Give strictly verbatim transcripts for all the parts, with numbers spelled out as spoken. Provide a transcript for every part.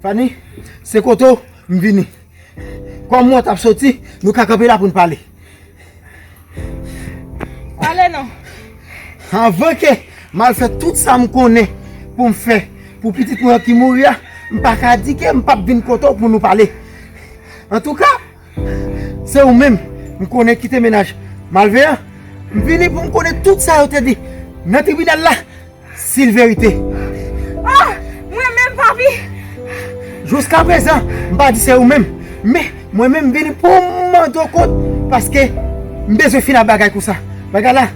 Ani, se kote w m vini. Kòm mwen t ap soti, nou ka kanpe la pou n pale. Pale non. Anvan ke m al fè tout sa m konnen pou m fè pou pitit mwen an ki mouri a, m pa ka di ke m p ap vin kote w pou nou pale. Antouka, se ou menm m konnen ki te mennaj malveyan. M vini pou m konnen tout sa yo te di nan tribinal la. Si l verite. Ah! Mwen menm, papi! Jouska prezan, m pa di se ou menm. Men, mwen menm, m vini pou m mande w kont, paske m bezwen fin ak bagay konsa. Bagay la.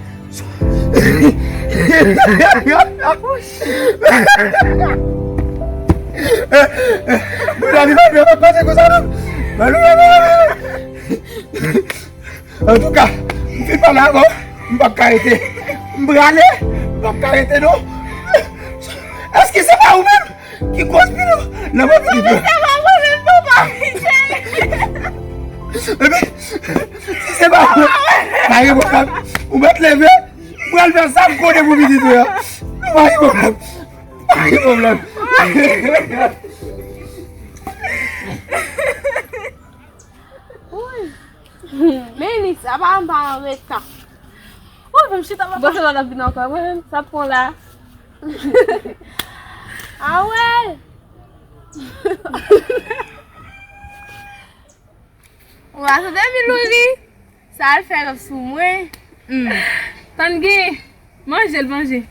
Medam, medam, pa pase konsa, non. Antouka, m fin pale avè w, m p ap ka rete. M prale, m p ap ka rete non. Èske se pa ou menm ki koz pino nan mwen pitit mwen? Se pa mwen menm, papa, se li. Epi, si se pa ou, pa gen pwoblèm. Ou mèt leve, m pral fè sa m konnen pou pitit mwen an. Pa gen pwoblèm. Pa gen pwoblèm. Woy. Men Nix, apa m pa anreta? Woy, fè m chita, papa. Bon, se la n ap vin ankò. Mwen menm, sa pran la. Ah ouais. Ou pa tande Milouli? Sa al fè lòt sou mwen. Hmm. Tann gen. Manje l, manje.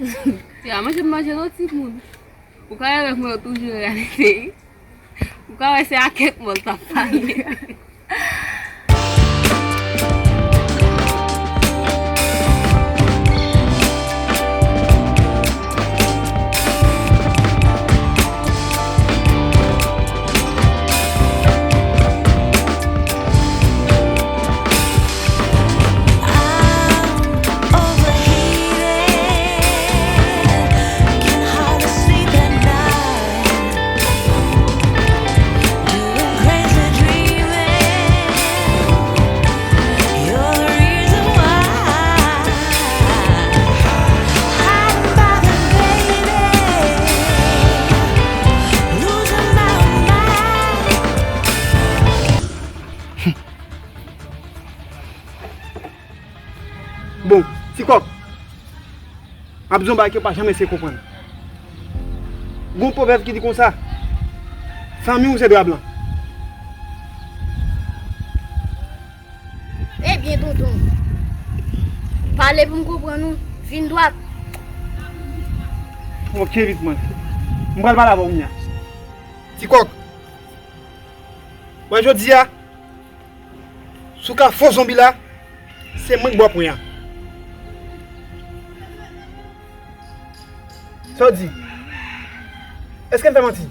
Ti a manje m manje non, timoun. Ou ka wè mwen toujou reyalite. Ou ka wè se a kèk mò l t ap pale. Bon, ti kòk. M ap di yon bagay ke w pa janm eseye konprann. Gon pwovèb ki di konsa, fanmi w se dra blan. Ebyen, tonton, pale pou m konprann ou, vin dwat. Ok, vit mwen. M pral pale avè w kounya. Ti kòk. Wè jodi a, si w ka fò zonbi la, se mwen k ba w pwen an. Sa w di? Èske m fè manti?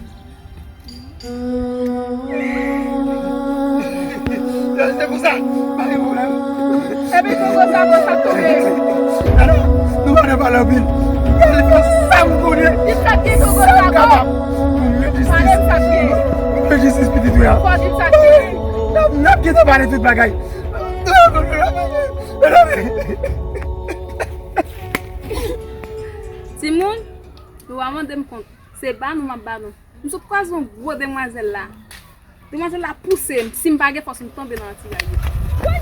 Se konsa, pa gen pwoblèm. Epi Gogo Zago sa k tonbe. Alò, nou pa nan pale anpil. Gade fè sa m konnen. Ki sa k gen Gogo Zago? Sa m kapab. Pou m jwenn jistis. Pale m sa k gen. Pou m jwenn jistis pitit mwen an. Fò di m sa k gen. N ap, n ap gentan pale tout bagay. Timoun, nou pa mande m kont. Se ba nou m ap ba nou. M sot kwaze yon gwo demwazèl la. Demwazèl la pouse m. Si m pa gen fòs, m tonbe nan ti rayè. Woy!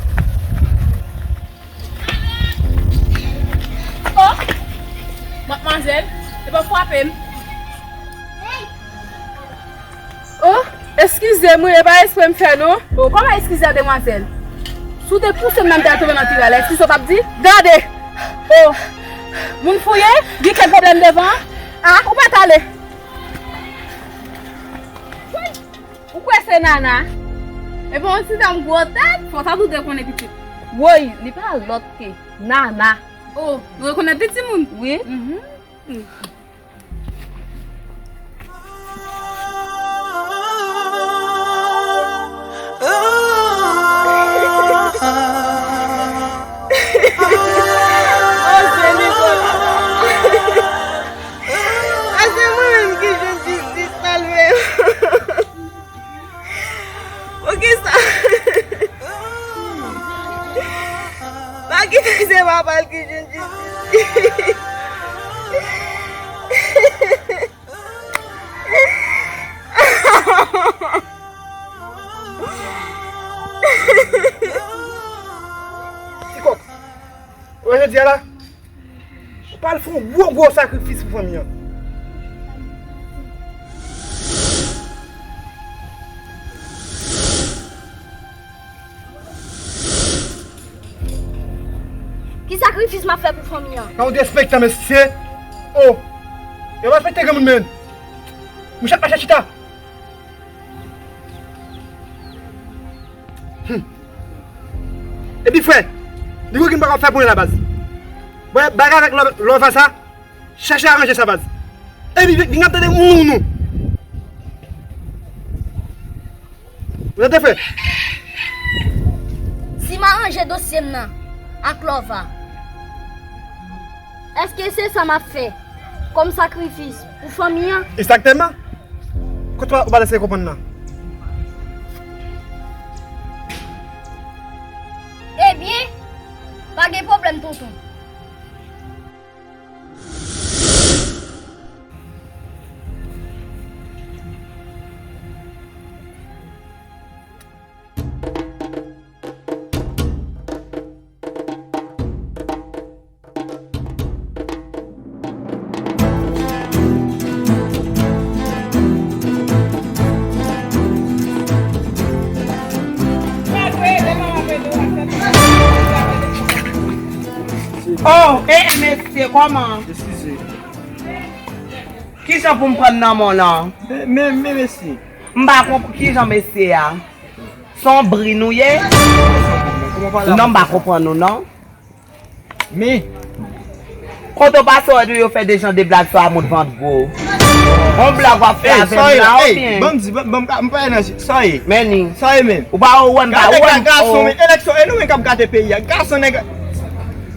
Oh! Madmwazèl, epa w frape m. Oh, eskize m wi, e pa espre m fè non. Oh, kòman eskize a, demwazèl? Si w te pouse m nan, m ta tonbe nan ti rayè la, eskize w t ap di? Gade! Oh, moun fouye, gen kèk pwoblèm devan. Ah, ou pa t ale. Ou kwè se Nana? Epi yon ti dam gwo tèt. Fò w ta tou de konnen pitit. Woy, li pa lòt ke Nana. Oh, nou rekonèt li, timoun? Wi. Mhm. Oh, Senyè. A se mwen menm ki jwenn jistis, salve m. Poukisa? Pa kite se papa l ki jwenn jistis. Jodi a la, ou pral fè yon gwo, gwo sakrifis pou fanmi an. Ki sakrifis m ap fè pou fanmi an? Ka ou derespektan, mesye. O! Yo pa respekte granmoun, men. Mouche ap mache chita. Hmm. Epi frè, li gen pa ka fè pou mwen la, baz. Bon, bagay avèk lò, lò va sa, chache aranje sa, baz. Epi vin ap tande moun nou. Ou tande, frè? Si m aranje dosye m nan ak Lova, èske se sa m ap fè kòm sakrifis pou fanmi an? Egzakteman. Kote w pa lese konprann nan? Ebyen, pa gen pwoblèm, tonton. Oh, e, e, mesye, kòman? Eskize. Kijan pou m pran nan men w lan? Men, men, men, mesye. M pa konprann kijan mesye a. Se yon bri nou ye? Non, m pa konprann nou, non. Men. Kote w pase, w wè yo fè de jan de blag sou a moun vant gwo. Yon blag w ap fè avè m la, oubyen? Ban m di, ban m, ban m, m pa nan, sa ye. Men ni. Sa ye menm. Ou pa wè m pa wè m. Gason, men, eleksyon, e nou menm k ap gate peyi a. Gason nèg.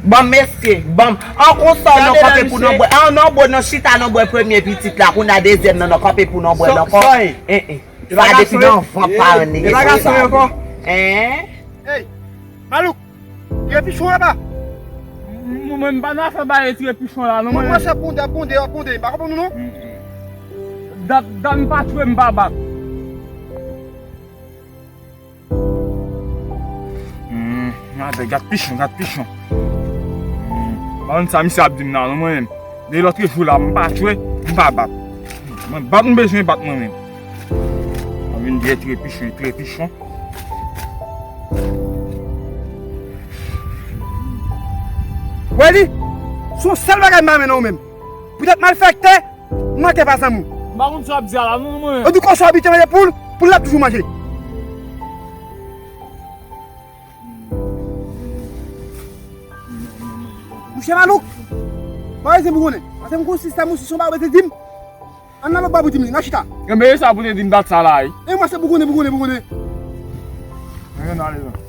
Ban m mesye, ban m. An konsa w nan kanpe pou nan bwè. An nan bwè, nan chita nan bwè premye pitit la, kounye a dezyèm nan nan kanpe pou nan bwè l ankò. Sa ye. Sa depi nan vant paran li. E pa gason ankò. Hein? Ey, malouk, tire pichon aba. Mwen, mwen, m pa nan afè ba yo tire pichon la, non, mwen. Mwen, mwen, se bonde, ap bonde, ap bonde, m pa konprann ou, non. Dat, dat m pa tchwe, m pa bat. Hmm, gade, gad pichon, gad pichon. Hmm, pa konn sa misye ap di m nan, non, mwen menm. Depi lòt jou la, m pa tchwe, m pa bat. Mwen bat, m bezwen bat mwen menm. Mwen vin di, tire pichon, tire pichon. Wè li, se yon sèl bagay m pa renmen nan ou menm. Poutèt malfèktè, mantè pa zanmi w. M pa konn sa w ap di a la, non, mwen. Ou di konsa w abitye manje poul, poul la ap toujou manje. Mouche malouk, pa bezwen bougonnen. Paske m gon sistèm ou si se yon bagay ou bezwen di m. Ann nan lòt bò pou di m li, nan chita. Enben, e sa pou te di m dat sa la, wi. E mwen se bougonnen, bougonnen, bougonnen. Ann ale la.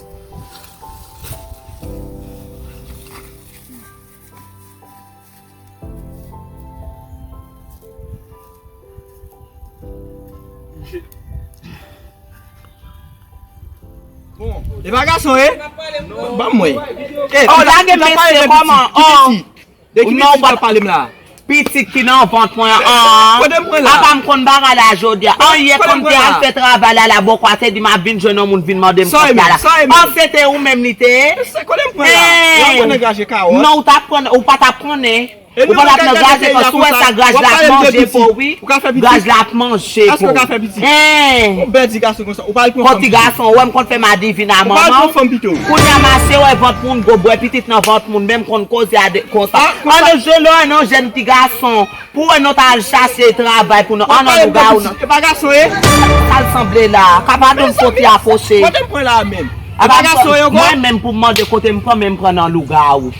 E pa gason, e? Ban m wè. E, oh, lage mesye, kòman? Oh. De ki pitit w ap pale m la? Pitit ki nan vant mwen an. Kote m pran la? Apa m konn bagay la jodi a. An yè konn te al fè travay la, la bòkò a te di m ap vin jwenn yon moun vin mande m kòb la. An se te ou menm li te ye? Kote m pran la? Ou ap pran nan graje kawòt? Non, ou t ap pran, ou pa t ap konnen. Ou pa t ap nan graje kòb, si w wè sa graj la ap manje pou ou, wi. Graj la ap manje pou ou. Hein. Yon bèl ti gason konsa, ou pa al pran fanm pito. Yon ti gason, ou wè m konn fè madivin a manman w. Ou pa al pran fanm pito. Kounye a mache wè vant moun gwo, bwè pitit nan vant moun, menm konn koze a de, konsa. An nou jwenn lè w wè nan jèn ti gason, pou wè nou ta al chache travay pou nou, an nan lougawou nan. E pa gason, e? Sa l sanble la, ka pa doun soti apwoche. Kote m pran la menm? E pa gason, e, ankò? Mwen menm pou m mande kote m pran, men m pran nan lougawou.